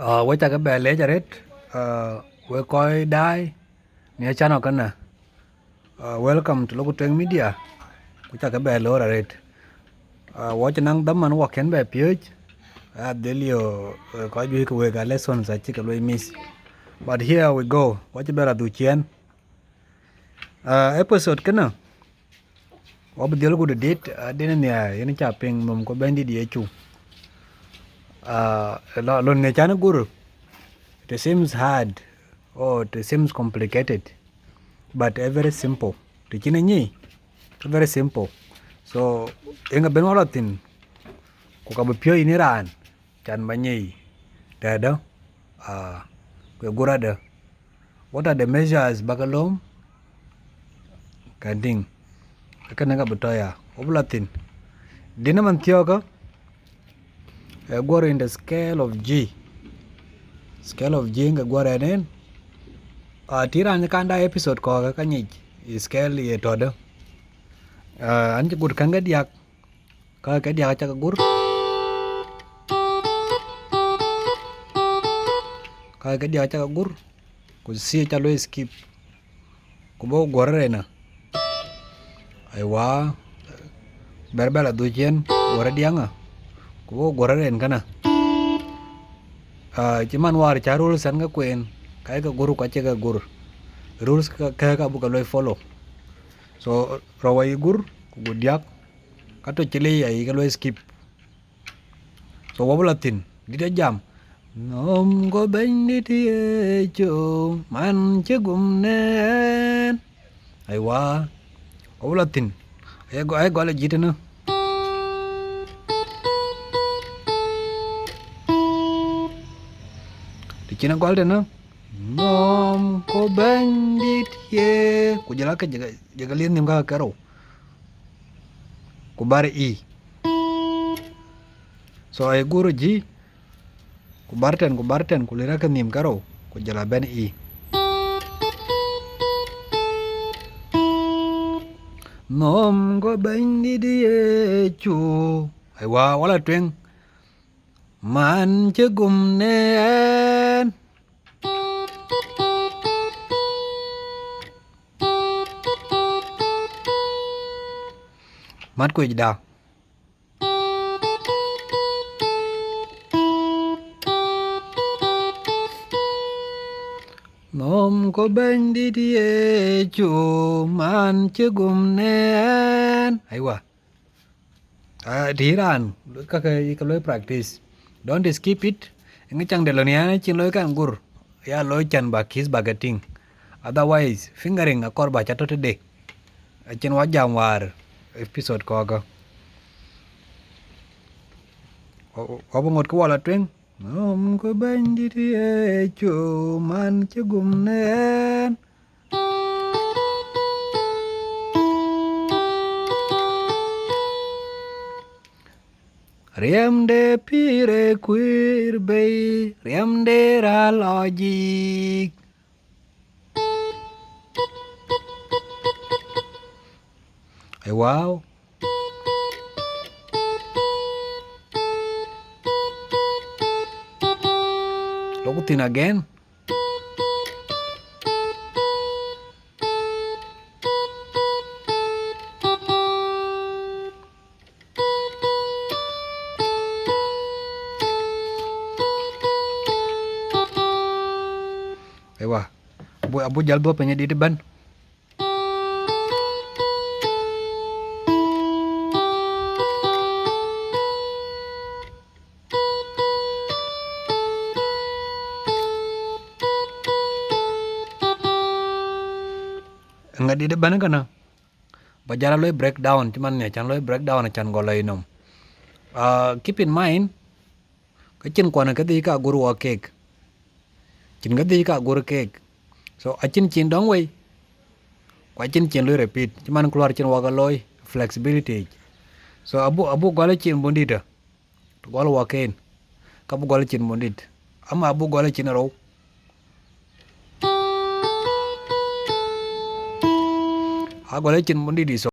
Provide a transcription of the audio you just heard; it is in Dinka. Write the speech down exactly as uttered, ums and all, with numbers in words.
Ah, we ca ke bɛ leec arët, ah, we kɔc daai në channel kënë. Ah, welcome to Loku Tueŋ Media. Ku ca ke bɛ loor arët. Ah, wɔ cï naŋ dhaman wɔ kën bɛ piööc. Ah, dhil yo, eh, kɔc juëc ke wek a lessons acï ke luɔi miss. But here we go. Wɔ cï bɛ la dhuk ciëën. Ah, episode kënë, wɔ bï dhiël ku dït, ah, dïn nhiaar, yen ca piŋ nhom ku Bɛ̈nydït Yecu. Ah, lɔ-, lon ŋic can gur, it seems hard or it seems complicated, but a very simple. Të cïn ë nyic, a very simple. So, yen abï wɔ la thïn, ku ka bï piööc yïn raan, can ba nyic tɛ̈dë, ah, ku gur adë. What are the measures bäk ke lööm? Kɛn tïŋ. Kënë ka bï tɔ̈ ya. Wɔ bï la thïn. Dïn ëmën thiɔ̈kë, eh, guɔr in the scale of G. Scale of G ke guɔr ɛn en. Ah, të raan kan daai episode kɔ̈k ka nyic, ë scale ye tɔ̈dë. Ah, an cï gut käŋ ke diäk. Ka ke diäk aca ke gur. Ka ke diäk aca ke gur. Ku C aca luɔi skip. Ku bɔ̈ guɔr rɛn ë. Aiwa. Bɛr bɛ la dhuk ciëën, guɔr diäŋ ë. Ku bɔ̈ guɔr rɛn kënë. Ah, cï man wäär ca rules an ke kueen, ka ye ke gur ku acï ke gur. Rules kë, kë ka buk ke luɔi follow. So, rou ayï gur, ku gut diäk, ka tɔ̈ cï lei ayï ke luɔi skip. So, wɔ bï la thïn, dït ë jam. Nhom ku Bɛ̈nydït Yecu, man cï gum në ɛn. Aiwa, wɔ bï la thïn. Aye gɔ-, aye gɔl ë jït ënë. Të cïn ë gɔl tënë. Nhom ku Bɛ̈nydït Ye-, ku jɔl a ke jëkë, jëkë lieth nhïïm ka ke rou. Ku bär E. So, aye gur G, ku bär tɛ̈n, ku bär tɛ̈n, ku lieth ke nhïïm ke rou, ku jɔl a bɛ̈n E. Nhom ku Bɛ̈nydït Yecu. Aiwa, wɔ la tueŋ. Man cï gum në ɛn. Mat kuecda. Nhom ku Bɛ̈nydït Yecu, man cï gum në ɛn. Aiwa. Ah, të raan, ka ke, ka luɔi practice. Don't skip it. Ŋic caŋ de lon yɛn cïn looi kan gur. Ya looi can ba keys ba ke tïŋ. Otherwise, fingering akɔɔr ba ca tɔ̈ tëde. Acïn wa jam wäär episode kɔ̈kë. Wɔ, wɔ bï ŋot kë wɔ la tueŋ. Nhom ku Bɛ̈nydït Yecu, man cï gum në ɛn. Riɛm de pïïr ë kuiir bei, riɛm de raan lɔ jik. Ë wow. Loku thïn again. Ewa, abu, abu jal dhuɔ̈k piny adït ëbɛ̈n. Ŋa dït ëbɛ̈n kënë? Ba jal a loi breakdown, cï man nya can loi breakdown can gɔl lɔ yïnɔm. Ah, keep in mind, ke cïn kuɔn ke dhil ka gur wɔ keek. Cïn ke dhil ka gur keek. So, acïn cïn dɔŋ wei, ku acïn cïn loi repeat. Cï man kuluar cïn wɔ ke looi flexibility. So, abu, abu gɔl cïn bundït. Të gɔl wɔ ken, ka bï gɔl cin mundït, ama bï gɔl cin rou. A gɔl cin mundït, so